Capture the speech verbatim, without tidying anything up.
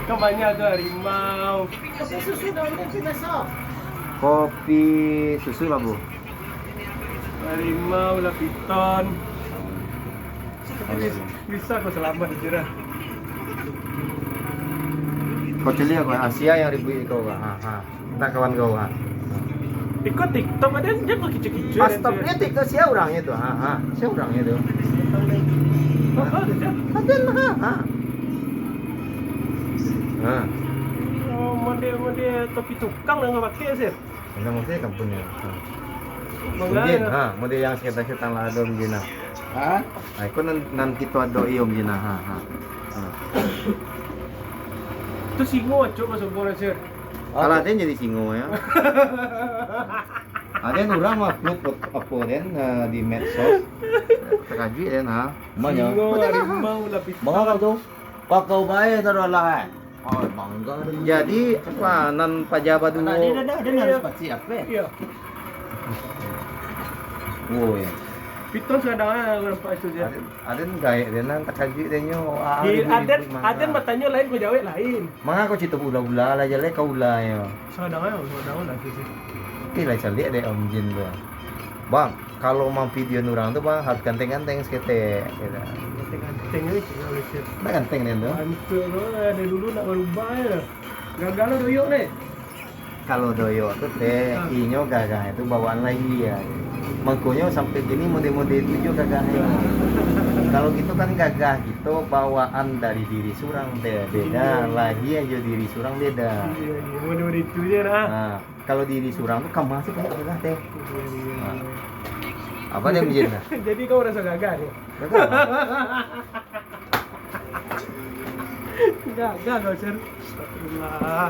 Kan banyak tu harimau. Kopi susu dong, kopi besok. Kopi susu lah, Bu. Harimau lah, piton. Bisa, bisa kau selamat, jujur lah. Kau celiak kau, Asia yang ribuik kau, ha, ha. Entah kawan kau, ha. Ikut TikTok aden, dia kok kicik-kicik. Astagfirullah, TikTok sia urangnya tu, ha, ha. Sia urangnya tu. Oh, oh, dia. Aden, ha, ha. Ha. Oh, model-model topi tukang nan kau pakai, Sir. Ino maksudnyo kampunyo. Ha. Mangga. Mungkin, ha, model yang sekitar-sekitar lah ado mungkin lah. Ha? Ha, iko nan, nan kito ado iyo mungkin lah. Ha, ha. Ha. Tu singo acok masuk bola, Sir. Alah, den jadi singo, ya. Aden urang mah upload pot-, apo den, eh, di medsos. Takajuik den, ha. Manyo? Singo, harimau, lah piton. Mangapa tu? Pakau bae taruh lah, eh. Oh, bangga den. Jadi, apa, nan paja baduo? Nah, dia dah, dia harus pasti apa? Iya. Woi. Piton sadang ah, nampak itu je. Aden, aden gaek den nan takajuik den nyo. Ah, Di, ribut-ribut aden, manga. Aden batanyo lain, kau jawek lain. Manga kau cito ula-ula lah, jaleh kau ula nyo. Sadang ah, sadang lah tu sih. Oke lah, caliak dek Om Jin tu. Bang, kalau mau video urang tu, Bang, harus ganteng-ganteng saketek, gitu. Ganteng-ganteng ni, kalau siap. Nak ganteng den tu? Ganteng tu, dari dulu nak barubah je. Gagah lo doyok ni. Kalau doyok tu teh, ha, inyo gagah itu bawaan lahia. Mangkonyo sampai kini mode-mode tu jo gagahnyo. Kalau kito kan gagah kito bawaan dari diri surang teh, beda. Iya. Lahia jo diri surang beda. Iya, iya. Mode-mode itu je lah. Ha, kalau diri surang tu kama sih kayak gagah teh. Iya, iya, ha, iya. Apa dia menjadi? Jadi kau rasa gagah ya? Gagah. Gagah kau, Sir. Astagfirullah.